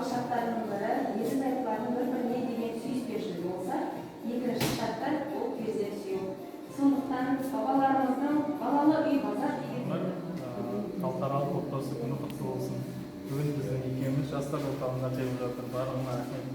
алғышарттарының бірі ерлі зайыптылардың бір біріне деген сүйіспеншілігі болса, екінші шарттар ол перзент сүю. Сондықтан бабаларымыздың «Балалы үй – базар» деген Халықаралық отбасы күні құтты болсын! Бүгін біздің екеуміз жастар орталығында келіп жатыр. Барлығына рахмет.